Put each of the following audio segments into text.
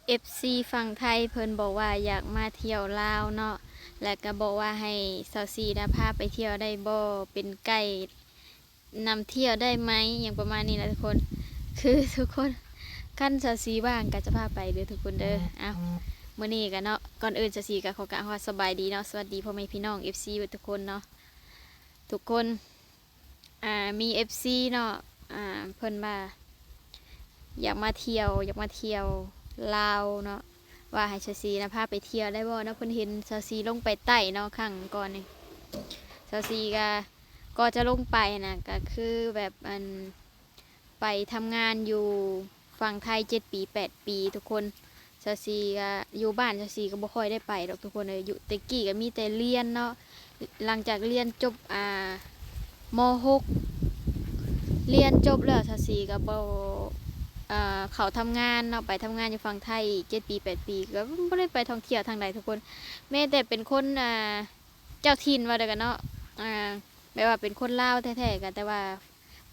ເອັຟຊີຝັ່ງໄທເພິ່ນບອກວ່າຢາກມາທ່ຽວລາວເນາະ ແລ້ວກໍບອກວ່າໃຫ້ສາວສີນະພາໄປທ່ຽວໄດ້ບໍ່ ເປັນໄກນຳທ່ຽວໄດ້ໄໝ ຫຍັງປະມານນີ້ລະທຸກຄົນ. ຄືທຸກຄົນ ຄັນສາວສີວ່າງກໍຈະພາໄປເດີທຸກຄົນເດີ. ເອົ້າ ມື້ນີ້ກໍເນາະ ກ່ອນອື່ນສາວສີກໍຂໍກ່າວຄຳວ່າສະບາຍດີເນາະ ສະຫວັດດີພໍ່ແມ່ພີ່ນ້ອງເອັຟຊີເບິດທຸກຄົນເນາະ ທຸກຄົນ. ອ່າ ມີເອັຟຊີເນາະ ອ່າ ເພິ່ນວ່າຢາກມາທ່ຽວ ຢາກມາທ່ຽວລາວເນາະ ວ່າໃຫ້ສາວສີນະພາໄປທ່ຽວໄດ້ບໍ່ເນາະ. ເພິ່ນເຫັນສາວສີລົງໄປໃຕ້ເນາະ ຄັ້ງກ່ອນນີ້ ສາວສີກໍ ກໍຈະລົງໄປນະ ກໍຄືແບບ ອັນ ໄປທຳງານຢູ່ຝັ່ງໄທເຈັດປີແປດປີທຸກຄົນ. ສາວສີກໍຢູ່ບ້ານ ສາວສີກໍບໍ່ຄ່ອຍໄດ້ໄປດອກທຸກຄົນເອີຍ. ຢູ່ແຕ່ກີ້ກໍມີແຕ່ຮຽນເນາະ ຫຼັງຈາກຮຽນຈົບ ອ່າ ມໍຫົກ ຮຽນຈົບແລ້ວ ສາວສີກໍບໍ່ ເຂົ້າທຳງານເນາະ ໄປທຳງານຢູ່ຝັ່ງໄທອີກເຈັດປີແປດປີ ກໍບໍ່ໄດ້ໄປທ່ອງທ່ຽວທາງໃດທຸກຄົນ. ແມ້ແຕ່ເປັນຄົນ ອ່າ ເຈົ້າຖິ່ນວ່າໄດ້ກັນເນາະ ອ່າ ແບບວ່າເປັນຄົນລາວແທ້ໆ ກໍແຕ່ວ່າ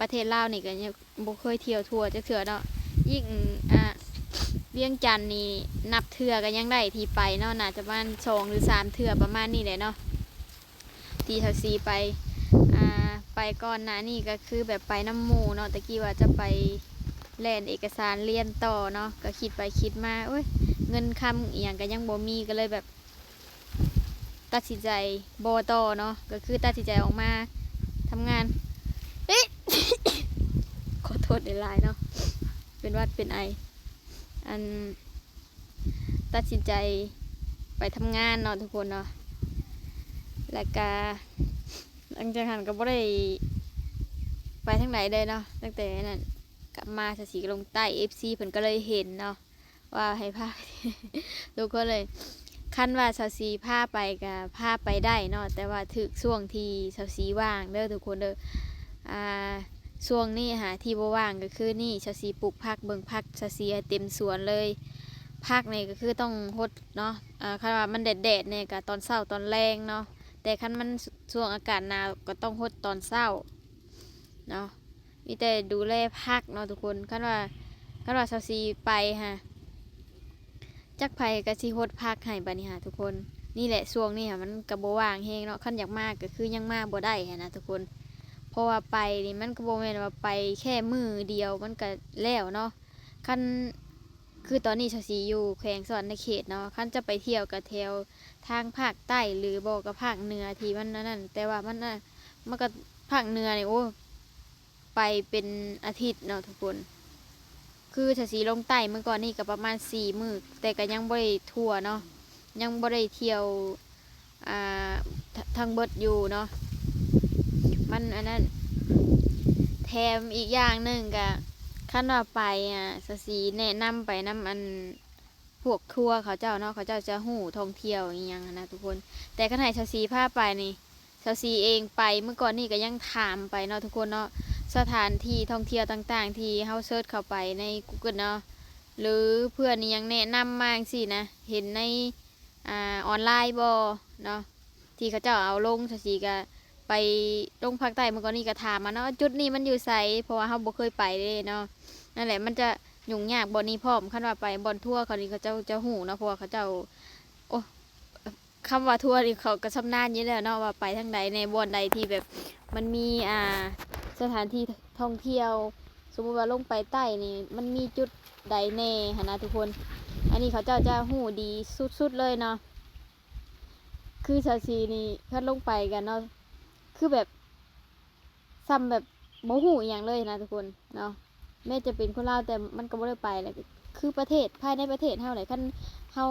ປະເທດລາວນີ້ກໍຍັງບໍ່ເຄີຍທ່ຽວທົ່ວຈັກເທື່ອເນາະ. ຍິ່ງ ອ່າ ວຽງຈັນນີ້ນັບເທື່ອກໍຍັງໄດ້ທີ່ໄປເນາະ ໜ້າຈະປະມານສອງຫຼືສາມເທື່ອປະມານນີ້ແຫຼະເນາະ ທີ່ສາວສີໄປ ອ່າ ໄປກ່ອນໜ້ານີ້ກໍຄືແບບໄປນຳໝູ່ເນາະ. ແຕ່ກີ້ວ່າຈະໄປແລ່ນເອກະສານຮຽນຕໍ່ເນາະ ກໍຄິດໄປຄິດມາ ໂອ້ຍ ເງິນຄຳອີ່ຫຍັງກໍຍັງບໍ່ມີ ກໍເລີຍແບບ ຕັດສິນໃຈບໍ່ຕໍ່ເນາະ ກໍຄືຕັດສິນໃຈອອກມາທຳງານ. ເອີຍ ຂໍໂທດຫຼາຍໆເນາະ ເປັນຫວັດເປັນໄອ. ອັນ ຕັດສິນໃຈໄປທຳງານເນາະທຸກຄົນເນາະ ແລ້ວກະຫຼັງຈາກນັ້ນກໍບໍ່ໄດ້ໄປທາງໃດເລີຍເນາະ ຕັ້ງແຕ່ນັ້ນກັບມາ ສາວສີກໍລົງໃຕ້ ເອັຟຊີເພິ່ນກໍເລີຍເຫັນເນາະ ວ່າໃຫ້ພາ ທຸກຄົນເລີຍ ຄັນວ່າສາວສີພາໄປກໍພາໄປໄດ້ເນາະ ແຕ່ວ່າຖືກຊ່ວງທີ່ສາວສີວ່າງເດີທຸກຄົນເດີ. ອ່າ ຊ່ວງນີ້ຫາທີ່ບໍ່ວ່າງກໍຄືນີ້ ສາວສີປູກຜັກ ເບິ່ງຜັກສາວສີໃຫ້ເຕັມສວນເລີຍ. ຜັກນີ້ກໍຄືຕ້ອງຫົດເນາະ ອ່າ ຄັນວ່າມັນແດດໆແດ່ກໍຕອນເຊົ້າຕອນແລງເນາະ ແຕ່ຄັນມັນຊ່ວງອາກາດໜາວກໍຕ້ອງຫົດຕອນເຊົ້າເນາະ. ມີແຕ່ດູແລຜັກເນາະທຸກຄົນ. ຄັນວ່າ ຄັນວ່າສາວສີໄປຫາ ຈັກໃຜກໍຊິຫົດຜັກໃຫ້ບາດນີ້ຫາທຸກຄົນ. ນີ້ແຫຼະ ຊ່ວງນີ້ຫາມັນກໍບໍ່ວ່າງແຮງເນາະ ຄັນຢາກມາກໍຄືຍັງມາບໍ່ໄດ້ຫັ້ນນະທຸກຄົນ ເພາະວ່າໄປນີ້ມັນກໍບໍ່ແມ່ນວ່າໄປແຄ່ມື້ດຽວມັນກໍແລ້ວເນາະ. ຄັນ ຄືຕອນນີ້ສາວສີຢູ່ແຂວງສະຫວັນນະເຂດເນາະ ຄັນຈະໄປທ່ຽວກໍແຖວທາງພາກໃຕ້ ຫຼືບໍ່ກໍພາກເໜືອທີ່ມັນອັນນັ້ນ ແຕ່ວ່າມັນ ມັນກໍພາກເໜືອນີ້ ໂອ້ ໄປເປັນອາທິດເນາະທຸກຄົນ. ຄືສາວສີລົງໃຕ້ມື້ກ່ອນນີ້ກໍປະມານສີ່ມື້ ແຕ່ກໍຍັງບໍ່ໄດ້ທົ່ວເນາະ ຍັງບໍ່ໄດ້ທ່ຽວ ອ່າ ທ- ທັງເບິດຢູ່ເນາະ ມັນອັນນັ້ນ. ແຖມອີກຢ່າງໜຶ່ງກະ ຄັນວ່າໄປ ອ່າ ສາວສີແນະນຳໄປນຳ ອັນ ພວກທົວເຂົາເຈົ້າເນາະ ເຂົາເຈົ້າຈະຮູ້ທ່ອງທ່ຽວອີ່ຫຍັງຫັ້ນນະທຸກຄົນ. ແຕ່ຄັນໃຫ້ສາວສີພາໄປນີ້ ສາວສີເອງໄປມື້ກ່ອນນີ້ກໍຍັງຖາມໄປເນາະທຸກຄົນເນາະ ສະຖານທີ່ທ່ອງທ່ຽວຕ່າງໆ ທີ່ເຮົາເສີດເຂົ້າໄປໃນກູເກີນເນາະ ຫຼືເພື່ອນອີ່ຫຍັງແນະນຳມາຈັ່ງຊີ້ນະ ເຫັນໃນ ອ່າ ອອນລາຍບໍ່ເນາະ ທີ່ເຂົາເຈົ້າເອົາລົງ ສາວສີກໍໄປລົງພາກໃຕ້ມື້ກ່ອນນີ້ກໍຖາມມາເນາະ ຈຸດນີ້ມັນຢູ່ໃສ ເພາະວ່າເຮົາບໍ່ເຄີຍໄປເດ້ເນາະ. ນັ້ນແຫຼະ ມັນຈະຫຍຸ້ງຍາກບ່ອນນີ້ພ້ອມ ຄັນວ່າໄປບ່ອນທົວເຂົານີ້ ເຂົາເຈົ້າຈະຮູ້ເນາະ ເພາະວ່າເຂົາເຈົ້າ ໂອ້ ຄຳວ່າທົວນີ້ເຂົາກໍຊຳນານຢູ່ແລ້ວເນາະ ວ່າໄປທາງໃດແດ່ ບ່ອນໃດທີ່ແບບມັນມີ ອ່າ ສະຖານທີ່ທ່ອງທ່ຽວ ສົມມຸດວ່າລົງໄປໃຕ້ນີ້ ມັນມີຈຸດໃດແດ່ຫັ້ນນະທຸກຄົນ. ອັນນີ້ເຂົາເຈົ້າຈະຮູ້ດີສຸດໆເລີຍເນາະ. ຄືສາວສີນີ້ຄັນລົງໄປກັນເນາະ ຄືແບບ ສ່ຳແບບບໍ່ຮູ້ອີ່ຫຍັງເລີຍນະທຸກຄົນເນາະ. ແມ້ຈະເປັນຄົນລາວ ແຕ່ມັນກໍບໍ່ໄດ້ໄປແຫຼະ ຄືປະເທດ ພາຍໃນປະເທດເຮົາແຫຼະ ຄັນເຮົາ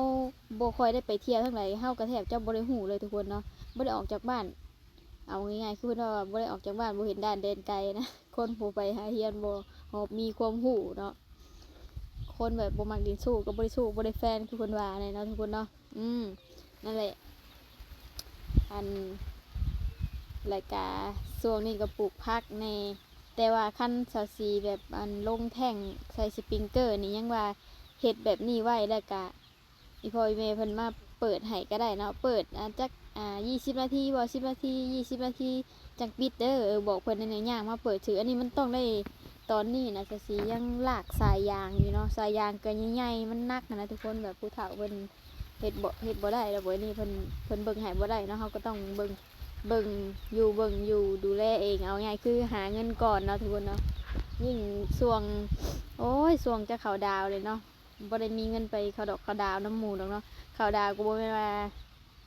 ບໍ່ຄ່ອຍໄດ້ໄປທ່ຽວທາງໃດ ເຮົາກໍແທບຈະບໍ່ໄດ້ຮູ້ເລີຍທຸກຄົນເນາະ. ບໍ່ໄດ້ອອກຈາກບ້ານ ເອົາງ່າຍໆ ຄືເພິ່ນວ່າບໍ່ໄດ້ອອກຈາກບ້ານ ບໍ່ເຫັນດ່ານແດນໄກນະ ຄົນຜູ້ໄປຫາຮຽນບໍ່ຮອບມີຄວາມຮູ້ເນາະ. ຄົນແບບບໍ່ມັກຫຼິ້ນຊູ້ກໍບໍ່ໄດ້ຊູ້ ບໍ່ໄດ້ແຟນ ຄືເພິ່ນວ່າແຫຼະເນາະທຸກຄົນເນາະ. ອືມ ນັ້ນແຫຼະ ອັນ ແລ້ວກະຊ່ວງນີ້ກໍປູກຜັກແດ່ ແຕ່ວ່າຄັນສາວສີແບບ ອັນ ລົງແທ້ງໃສ່ສະປຣິງເກີນີ້ ຍັງວ່າເຮັດແບບນີ້ໄວ້ ແລ້ວກະອີ່ພໍ່ອີ່ແມ່ເພິ່ນມາເປີດໃຫ້ກໍໄດ້ເນາະ ເປີດ ອາ ຈັກ ອ່າ ຊາວນາທີບໍ່ ສິບນາທີ ຊາວນາທີ ຈັ່ງປິດເດີ ເອີ ບອກເພິ່ນແດ່ ຍ່າງມາເປີດຊື່ ອັນນີ້ມັນຕ້ອງໄດ້ ຕອນນີ້ນະ ສາວສີຍັງລາກສາຍຢາງຢູ່ເນາະ, ສາຍຢາງກໍໃຫຍ່ໆ ມັນໜັກຫັ້ນນະທຸກຄົນ, ແບບຜູ້ເຖົ້າເພິ່ນເຮັດບໍ່ ເຮັດບໍ່ໄດ້ແລ້ວ ບາດນີ້ເພິ່ນ ເພິ່ນເບິ່ງໃຫ້ບໍ່ໄດ້ເນາະ, ເຮົາກໍຕ້ອງເບິ່ງ ເບິ່ງຢູ່ ເບິ່ງຢູ່ ດູແລເອງ. ເອົາງ່າຍຄືຫາເງິນກ່ອນເນາະທຸກຄົນເນາະ, ຍິ່ງຊ່ວງ ໂອ້ຍ ຊ່ວງຈະເຂົ້າດາວເລີຍເນາະ, ບໍ່ໄດ້ມີເງິນໄປເຂົ້າດອກເຂົ້າດາວນຳໝູ່ດອກເນາະ, ເຂົ້າດາວກໍບໍ່ແມ່ນວ່າ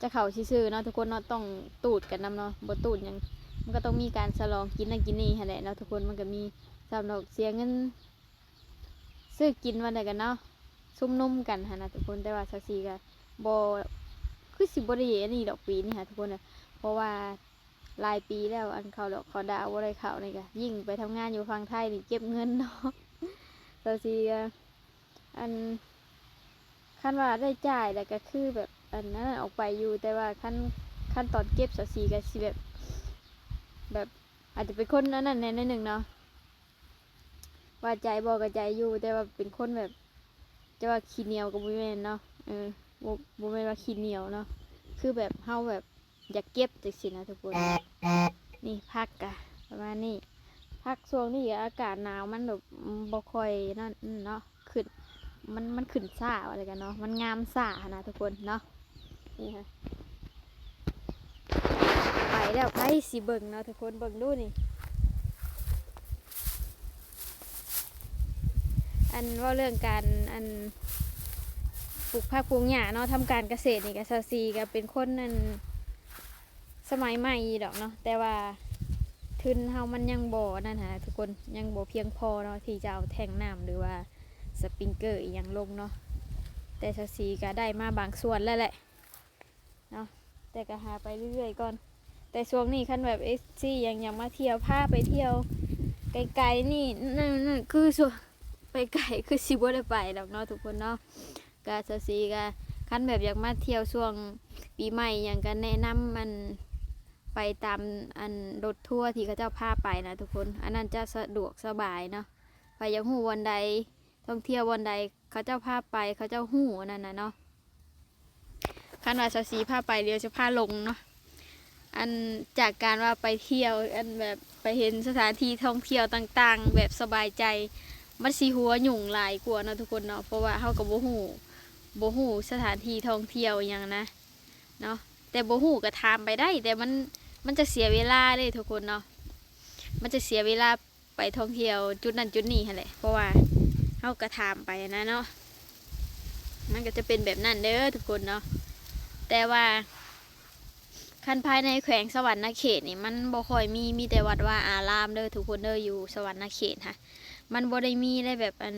ຈະເຂົ້າຊື່ໆເນາະທຸກຄົນເນາະ, ຕ້ອງຕູດກັນນຳເນາະ, ບໍ່ຕູດຫຍັງ ມັນກໍຕ້ອງມີການສະຫຼອງ ກິນນັ້ນກິນນີ້ຫັ້ນແຫຼະເນາະທຸກຄົນ, ມັນກໍມີສ່ຳດອກເສຍເງິນຊື້ກິນວ່າໃດກັນເນາະ, ຊຸມນຸມກັນຫັ້ນນະທຸກຄົນ. ແຕ່ວ່າສາວສີກໍບໍ່ ຄືຊິບໍ່ໄດ້ອັນນີ້ດອກປີນີ້ຫາທຸກຄົນ, ເພາະວ່າຫຼາຍປີແລ້ວ ອັນເຂົ້າດອກເຂົ້າດາວບໍ່ໄດ້ເຂົ້ານີ້, ກໍຍິ່ງໄປທຳງານຢູ່ຝັ່ງໄທນີ້ເກັບເງິນເນາະ ສາວສີກໍ ອັນ ຄັນວ່າໄດ້ຈ່າຍແລ້ວກໍຄືແບບ ອັນນັ້ນອອກໄປຢູ່, ແຕ່ວ່າຄັນ ຄັນຕອນເກັບສາວສີກໍຊິແບບ ແບບອາດຈະເປັນຄົນອັນນັ້ນແດ່ໜ້ອຍໜຶ່ງເນາະ, ວ່າໃຈບໍ່ກໍໃຈຢູ່ ແຕ່ວ່າເປັນຄົນແບບ ຈະວ່າຂີ້ໜຽວກໍບໍ່ແມ່ນເນາະ, ເອີ ບໍ່ ບໍ່ແມ່ນວ່າຂີ້ໜຽວເນາະ, ຄືແບບເຮົາແບບ ຢາກເກັບຈັ່ງຊີ້ນະທຸກຄົນ. ນີ້ຜັກກະປະມານນີ້, ຜັກຊ່ວງນີ້ອາກາດໜາວ ມັນແບບ ອືມ ບໍ່ຄ່ອຍນັ້ນເນາະ, ຂຶ້ນ ມັນ ມັນຂຶ້ນຊ້າວ່າແລ້ວກັນເນາະ, ມັນງາມຊ້າຫັ້ນນະທຸກຄົນເນາະ. ນີ້ຮະ ໄປແລ້ວ ໃຜຊິເບິ່ງເນາະທຸກຄົນ, ເບິ່ງດູນີ້. ອັນ ເວົ້າເລື່ອງການ ອັນ ປູກຜັກປູກຫຍ້າເນາະ, ທຳການກະເສດນີ້ກະ ສາວສີກະເປັນຄົນ ອັນ ສະໄໝໃໝ່ຢູ່ດອກເນາະ, ແຕ່ວ່າທຶນເຮົາມັນຍັງບໍ່ອັນນັ້ນຫັ້ນນະທຸກຄົນ, ຍັງບໍ່ພຽງພໍເນາະ ທີ່ຈະເອົາແທ້ງນ້ຳ ຫຼືວ່າສະປຣິງເກີອີ່ຫຍັງລົງເນາະ, ແຕ່ສາວສີກະໄດ້ມາບາງສ່ວນແລ້ວແຫຼະ ເນາະ, ແຕ່ກໍຫາໄປເລື້ອຍໆກ່ອນ. ແຕ່ຊ່ວງນີ້ຄັນແບບເອັຟຊີຫຍັງຢາກມາທ່ຽວ ພາໄປທ່ຽວໄກໆນີ້ ນັ້ນ ນັ້ນຄືຊ່ວງໄປໄກຄືຊິບໍ່ໄດ້ໄປດອກເນາະທຸກຄົນເນາະ. ກະສາວສີກະ ຄັນແບບຢາກມາທ່ຽວຊ່ວງປີໃໝ່ຫຍັງ ກະແນະນຳ ອັນ ໄປຕາມ ອັນ ລົດທົວທີ່ເຂົາເຈົ້າພາໄປນະທຸກຄົນ, ອັນນັ້ນຈະສະດວກສະບາຍເນາະ. ໃຜຢາກຮູ້ບ່ອນໃດ ທ່ອງທ່ຽວບ່ອນໃດ ເຂົາເຈົ້າພາໄປ ເຂົາເຈົ້າຮູ້ອັນນັ້ນນະເນາະ. ຄັນວ່າສາວສີພາໄປ ດຽວຈະພາລົງເນາະ, ອັນ ຈາກການວ່າໄປທ່ຽວ ອັນ ແບບໄປເຫັນສະຖານທີ່ທ່ອງທ່ຽວຕ່າງໆ ແບບສະບາຍໃຈ ມັນຊິຫົວຫຍຸ້ງຫຼາຍກວ່າເນາະທຸກຄົນເນາະ, ເພາະວ່າເຮົາກໍບໍ່ຮູ້ ບໍ່ຮູ້ສະຖານທີ່ທ່ອງທ່ຽວອີ່ຫຍັງນະເນາະ. ແຕ່ບໍ່ຮູ້ກໍຖາມໄປໄດ້ ແຕ່ມັນ ມັນຈະເສຍເວລາເດ້ທຸກຄົນເນາະ, ມັນຈະເສຍເວລາ ໄປທ່ອງທ່ຽວຈຸດນັ້ນຈຸດນີ້ຫັ້ນແຫຼະ, ເພາະວ່າເຮົາກໍຖາມໄປນະເນາະ, ມັນກໍຈະເປັນແບບນັ້ນເດີທຸກຄົນເນາະ. ແຕ່ວ່າຄັນພາຍໃນແຂວງສະຫວັນນະເຂດນີ້ ມັນບໍ່ຄ່ອຍມີ ມີແຕ່ວັດວາອາລາມເດີທຸກຄົນເດີ, ຢູ່ສະຫວັນນະເຂດຫັ້ນ ມັນບໍ່ໄດ້ມີໄດ້ແບບ ອັນ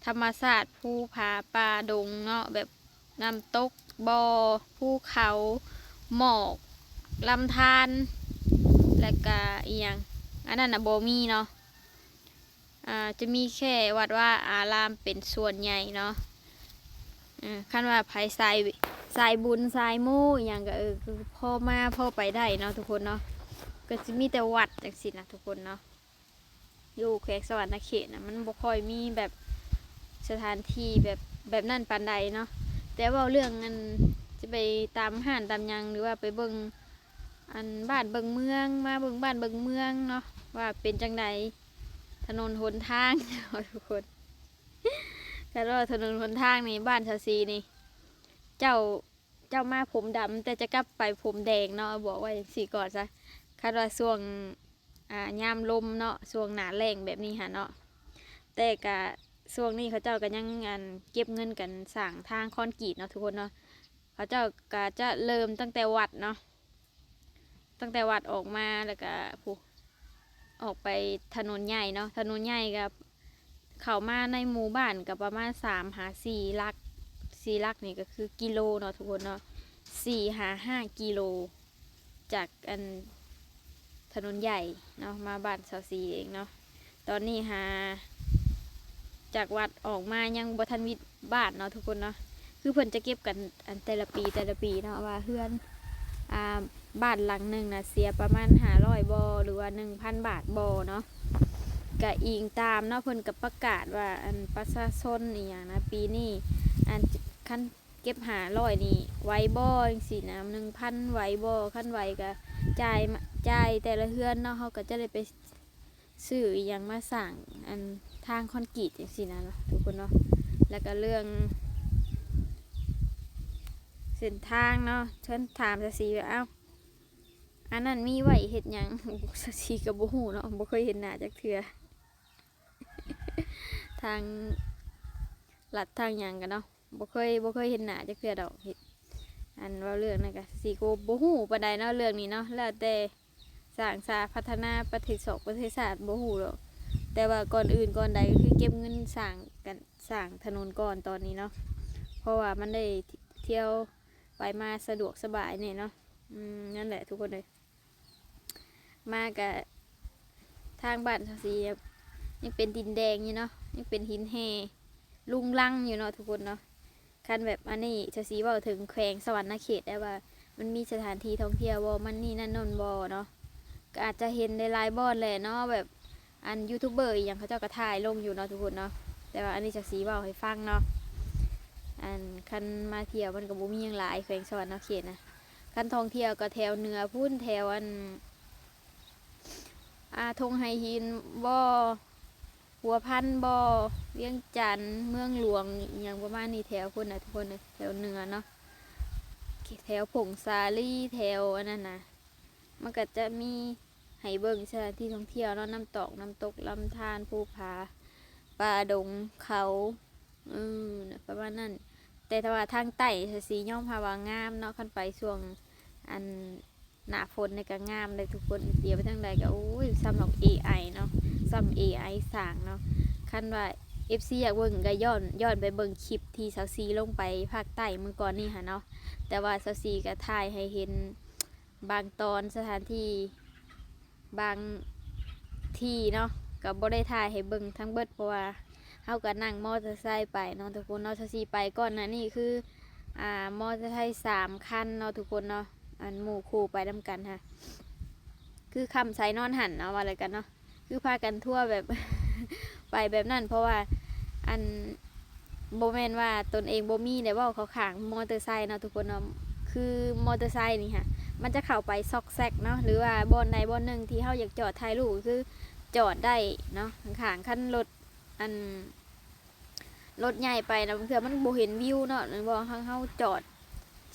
ທຳມະຊາດ ພູຜາປ່າດົງເນາະ, ແບບນ້ຳຕົກ ບໍ່ ພູເຂົາ ໝອກ ລຳທານ ແລ້ວກະອີ່ຫຍັງ ອັນນັ້ນນະບໍ່ມີເນາະ. ອ່າ ຈະມີແຄ່ວັດວາອາລາມເປັນສ່ວນໃຫຍ່ເນາະ. ເອີ ຄັນວ່າໃຜສາຍ ສາຍບຸນສາຍມູອີ່ຫຍັງກະ ເອີ ພໍມາພໍໄປໄດ້ເນາະທຸກຄົນເນາະ, ກະຊິມີແຕ່ວັດຈັ່ງຊີ້ນະທຸກຄົນເນາະ. ຢູ່ແຂວງສະຫວັນນະເຂດນະ ມັນບໍ່ຄ່ອຍມີແບບສະຖານທີ່ແບບ ແບບນັ້ນປານໃດເນາະ. ແຕ່ເວົ້າເລື່ອງ ອັນ ຈະໄປຕາມຮ້ານຕາມຫຍັງ ຫຼືວ່າໄປເບິ່ງ ອັນ ບ້ານເບິ່ງເມືອງ ມາເບິ່ງບ້ານເບິ່ງເມືອງເນາະ ວ່າເປັນຈັ່ງໃດ ຖະໜົນຫົນທາງເນາະທຸກຄົນ. ຄັນວ່າຖະໜົນຫົນທາງນີ້ ບ້ານສາວສີນີ້ ເຈົ້າ ເຈົ້າມາຜົມດຳ ແຕ່ຈະກັບໄປຜົມແດງເນາະ, ບອກວ່າຈັ່ງຊີ້ກ່ອນຊະ. ຄັນວ່າຊ່ວງ ອ່າ ຍາມລົມເນາະ ຊ່ວງໜ້າແລ້ງແບບນີ້ຫັ້ນເນາະ, ແຕ່ກະຊ່ວງນີ້ເຂົາເຈົ້າກະຍັງ ອັນ ເກັບເງິນກັນສ້າງທາງຄອນກຣີດເນາະທຸກຄົນເນາະ. ເຂົາເຈົ້າກະຈະເລີ່ມຕັ້ງແຕ່ວັດເນາະ ຕັ້ງແຕ່ວັດອອກມາ ແລ້ວກະ ຜູ້ ອອກໄປຖະໜົນໃຫຍ່ເນາະ, ຖະໜົນໃຫຍ່ກະເຂົ້າມາໃນໝູ່ບ້ານກະປະມານສາມຫາສີ່ຫຼັກ ສີ່ຫຼັກນີ້ກະຄືກິໂລເນາະທຸກຄົນເນາະ, ສີ່ຫາຫ້າກິໂລ ຈາກ ອັນ ຖະໜົນໃຫຍ່ເນາະ ມາບ້ານສາວສີເອງເນາະ. ຕອນນີ້ຫາ ຈາກວັດອອກມາຍັງບໍ່ທັນມິດບ້ານເນາະທຸກຄົນເນາະ, ຄືເພິ່ນຈະເກັບກັນ ອັນ ແຕ່ລະປີ ແຕ່ລະປີເນາະ ວ່າເຮືອນ ອ່າ ບ້ານຫຼັງໜຶ່ງນະເສຍປະມານຫ້າຮ້ອຍບໍ່ ຫຼືວ່າໜຶ່ງພັນບາດບໍ່ເນາະ. ກະອີງຕາມເນາະ ເພິ່ນກະປະກາດວ່າ ອັນ ປະຊາຊົນອີ່ຫຍັງນະ ປີນີ້ ອັນ ຄັນ ເກັບຫ້າຮ້ອຍນີ້ໄຫວບໍ່ ຈັ່ງຊີ້ນະ, ໜຶ່ງພັນໄຫວບໍ່, ຄັນໄຫວກະຈ່າຍ ຈ່າຍແຕ່ລະເຮືອນເນາະ, ເຮົາກະຈະໄດ້ໄປ ຊື້ອີ່ຫຍັງມາສ້າງອັນທາງຄອນກຣີດຈັ່ງຊີ້ນະເນາະ ທຸກຄົນເນາະ. ແລ້ວກໍເລື່ອງເສັ້ນທາງເນາະ ເພິ່ນຖາມຊາຊີວ່າ ເອົ້າ ອັນນັ້ນມີໄວ້ເຮັດຫຍັງ? ຊາຊີກໍບໍ່ຮູ້ເນາະ ບໍ່ເຄີຍເຫັນໜ້າຈັກເທື່ອ ທາງລັດທາງຫຍັງກໍເນາະ ບໍ່ເຄີຍ ບໍ່ເຄີຍເຫັນໜ້າຈັກເທື່ອດອກ. ເຮັດ ອັນເວົ້າເລື່ອງນັ້ນກໍ ຊາຊີກໍບໍ່ຮູ້ປານໃດເນາະ ເລື່ອງນີ້ເນາະ ແລ້ວແຕ່ສ້າງຊາດ ພັດທະນາປະເທດຊອກປະເທດຊາດ ບໍ່ຮູ້ດອກ. ແຕ່ວ່າກ່ອນອື່ນກ່ອນໃດກໍຄືເກັບເງິນສ້າງກັນ ສ້າງຖະໜົນກ່ອນຕອນນີ້ເນາະ ເພາະວ່າມັນໄດ້ທ່ຽວໄປມາສະດວກສະບາຍແດ່ເນາະ. ອືມ ນັ້ນແຫຼະທຸກຄົນເອີຍ. ມາກະທາງບ້ານຊາຊີຍັງເປັນດິນແດງຢູ່ເນາະ ຍັງເປັນຫີນແຮ່ລຸງລັງຢູ່ເນາະ ທຸກຄົນເນາະ. ຄັນແບບອັນນີ້ຊາຊີເວົ້າເຖິງແຂວງສະຫວັນນະເຂດໄດ້ວ່າ ມັນມີສະຖານທີ່ທ່ອງທ່ຽວບໍ່ ມັນນີ້ນັ້ນໂນ່ນບໍ່ເນາະ ກໍອາດຈະເຫັນໄດ້ຫຼາຍບ່ອນແຫຼະເນາະ ແບບ ອັນຢູທູບເບີອີ່ຫຍັງເຂົາເຈົ້າກໍຖ່າຍລົງຢູ່ເນາະ ທຸກຄົນເນາະ. ແຕ່ວ່າອັນນີ້ຊາຊີເວົ້າໃຫ້ຟັງເນາະ ອັນຄັນມາທ່ຽວມັນກໍບໍ່ມີຫຍັງຫຼາຍ ແຂວງສະຫວັນນະເຂດນະ. ຄັນທ່ອງທ່ຽວກໍແຖວເໜືອພຸ້ນ ແຖວອັນ ອ່າ ທົ່ງໄຫຫີນບໍ ຫົວພັນບໍ ວຽງຈັນ ເມືອງຫຼວງ ອີ່ຫຍັງປະມານນີ້ ແຖວພຸ້ນນະ ທຸກຄົນເອີຍ ແຖວເໜືອເນາະ ແຖວຜົ້ງສາລີ ແຖວອັນນັ້ນນະ ມັນກໍຈະມີໃຫ້ເບິ່ງສະຖານທີ່ທ່ອງທ່ຽວເນາະ ນ້ຳຕອກ ນ້ຳຕົກ ລຳທານ ພູຜາ ປ່າດົງ ເຂົາ ເອີ ປະມານນັ້ນ. ແຕ່ຖ້າວ່າທາງໃຕ້ ຊາຊີຍອມຮັບວ່າງາມເນາະ ຄັນໄປຊ່ວງອັນ ໜ້າຝົນນີ້ກໍງາມເດ້ທຸກຄົນ ດຽວໄປທາງໃດກໍ ໂອ້ຍ ສ່ຳນອກເອໄອເນາະ ສ່ຳເອໄອສ້າງເນາະ. ຄັນວ່າເອັຟຊີຢາກເບິ່ງກໍຍ້ອນ ຍ້ອນໄປເບິ່ງຄລິບທີ່ຊາວຊີລົງໄປພາກໃຕ້ມື້ກ່ອນນີ້ຫັ້ນເນາະ. ແຕ່ວ່າຊາວຊີກໍຖ່າຍໃຫ້ເຫັນບາງຕອນ ສະຖານທີ່ບາງທີ່ເນາະ ກໍບໍ່ໄດ້ຖ່າຍໃຫ້ເບິ່ງທັງເບິດ ເພາະວ່າເຮົາກໍນັ່ງມໍເຕີໄຊໄປເນາະທຸກຄົນເນາະ. ຊາວຊີໄປກ່ອນໜ້ານີ້ຄື ອ່າ ມໍເຕີໄຊສາມຄັນເນາະທຸກຄົນເນາະ ອັນໝູ່ຄູ່ໄປນຳກັນຫັ້ນ ຄືຄ່ຳໃສນອນຫັ້ນເນາະ ວ່າແລ້ວກັນເນາະ ຄືພາກັນທົວແບບ ໄປແບບນັ້ນ ເພາະວ່າ ອັນ ບໍ່ແມ່ນວ່າຕົນເອງບໍ່ມີໄດ້ເວົ້າເຂົ້າຂ້າງມໍເຕີໄຊເນາະທຸກຄົນເນາະ. ຄືມໍເຕີໄຊນີ້ຫະ ມັນຈະເຂົ້າໄປຊອກແຊກເນາະ ຫຼືວ່າບ່ອນໃດບ່ອນໜຶ່ງທີ່ເຮົາຢາກຈອດຖ່າຍຮູບ ກໍຄືຈອດໄດ້ເນາະ ຂ້າງໆ ຄັນລົດ ອັນ ລົດໃຫຍ່ໄປນະ ບາງເທື່ອມັນບໍ່ເຫັນວິວເນາະ ແມ່ນບໍ່? ເຮົາ ເຮົາຈອດ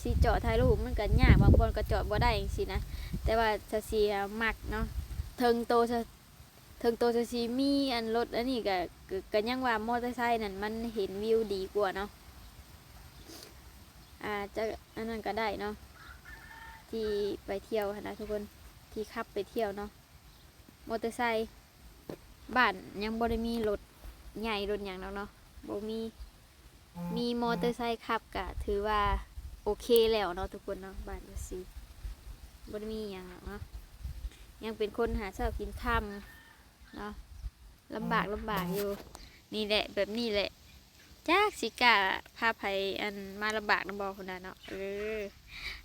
ຊິຈອດຖ່າຍຮູບມັນກໍຍາກ ບາງບ່ອນກໍຈອດບໍ່ໄດ້ຈັ່ງຊີ້ນະ. ແຕ່ວ່າຊາວຊີມັກເນາະ ເຖິງໂຕ ເຖິງໂຕຊາວຊີມີອັນລົດອັນນີ້ກໍ ກໍ ກໍຍັງວ່າມໍເຕີໄຊນັ້ນມັນເຫັນວິວດີກວ່າເນາະ ອາດຈະອັນນັ້ນກໍໄດ້ເນາະ ທີ່ໄປທ່ຽວຫັ້ນນະທຸກຄົນ ທີ່ຂັບໄປທ່ຽວເນາະ. ມໍເຕີໄຊບ້ານຍັງບໍ່ໄດ້ມີລົດໃຫຍ່ລົດຫຍັງດອກເນາະ ບໍ່ມີ ມີມໍເຕີໄຊຂັບກະຖືວ່າໂອເຄແລ້ວເນາະທຸກຄົນເນາະ. ບ້ານຊາວຊີບໍ່ໄດ້ມີຫຍັງດອກເນາະ ຍັງເປັນຄົນຫາເຊົ້າກິນຄ່ຳເນາະ ລຳບາກ ລຳບາກຢູ່. ນີ້ແຫຼະ ແບບນີ້ແຫຼະ ຈັກຊິກ້າພາໃຜ ອັນ ມາລຳບາກນຳບໍ່ພຸ້ນນະເນາະ. ເອີ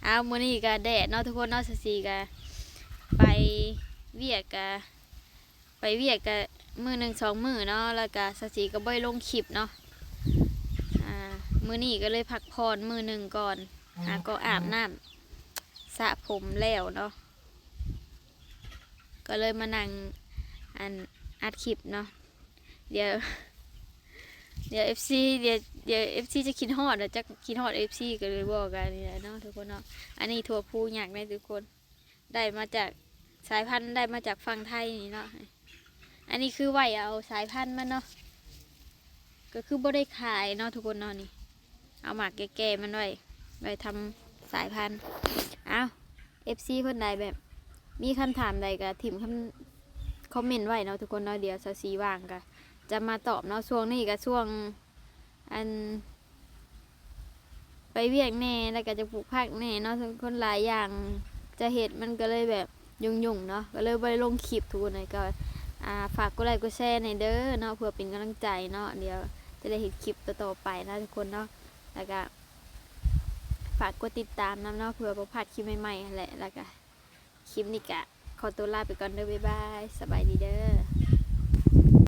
ເອົາ ມື້ນີ້ກະແດດເນາະທຸກຄົນເນາະ ຊາວຊີກະໄປວຽກ ກະໄປວຽກກະມື້ໜຶ່ງສອງມື້ເນາະ ແລ້ວກະຊາວຊີກະບໍ່ໄດ້ລົງຄລິບເນາະ. ອາ ມື້ນີ້ກະເລີຍພັກຜ່ອນມື້ໜຶ່ງກ່ອນ ຫາກໍອາບນ້ຳສະຜົມແລ້ວເນາະ ກໍເລີຍມານັ່ງ ອັນ ອັດຄລິບເນາະ. ດຽວ ດຽວເອັຟຊີ ດຽວ ດຽວເອັຟຊີຈະຄິດຮອດ ຈະຄິດຮອດເອັຟຊີກໍເລີຍບອກກັນນີ້ແຫຼະເນາະທຸກຄົນເນາະ. ອັນນີ້ຖົ່ວພູຍັກເດ້ທຸກຄົນ ໄດ້ມາຈາກສາຍພັນ ໄດ້ມາຈາກຝັ່ງໄທນີ້ເນາະ. ອັນນີ້ຄືໄວ້ເອົາສາຍພັນມັນເນາະ ກໍຄືບໍ່ໄດ້ຂາຍເນາະທຸກຄົນເນາະ. ນີ້ ເອົາໝາກແກ່ໆມັນໄວ້ ໄວ້ທຳສາຍພັນ. ເອົ້າ ເອັຟຊີຄົນໃດແບບມີຄຳຖາມໃດກໍຖິ້ມຄຳ ຄອມເມັນໄວ້ເນາະທຸກຄົນເນາະ ດຽວຊາວຊີວ່າງກໍຈະມາຕອບເນາະ. ຊ່ວງນີ້ກໍຊ່ວງ ອັນ ໄປວຽກແດ່ ແລ້ວກໍຈະປູກຜັກແດ່ເນາະ ຄົນຫຼາຍຢ່າງຈະເຮັດ ມັນກໍເລີຍແບບຫຍຸ້ງໆເນາະ ກໍເລີຍບໍ່ໄດ້ລົງຄລິບທຸກຄົນເອີຍ. ກໍ ອ່າ ຝາກກົດໄລກົດແຊແດ່ເດີເນາະ ເພື່ອເປັນກຳລັງໃຈເນາະ ດຽວຈະໄດ້ເຮັດຄລິບຕໍ່ໆໄປນະທຸກຄົນເນາະ. ແລ້ວກໍຝາກກົດຕິດຕາມນຳເນາະ ເພື່ອບໍ່ພາດຄລິບໃໝ່ໆຫັ້ນແຫຼະ. ແລ້ວກໍຄລິບນີ້ກໍຂໍຕົວລາໄປກ່ອນເດີ ບາຍບາຍ ສະບາຍດີເດີ.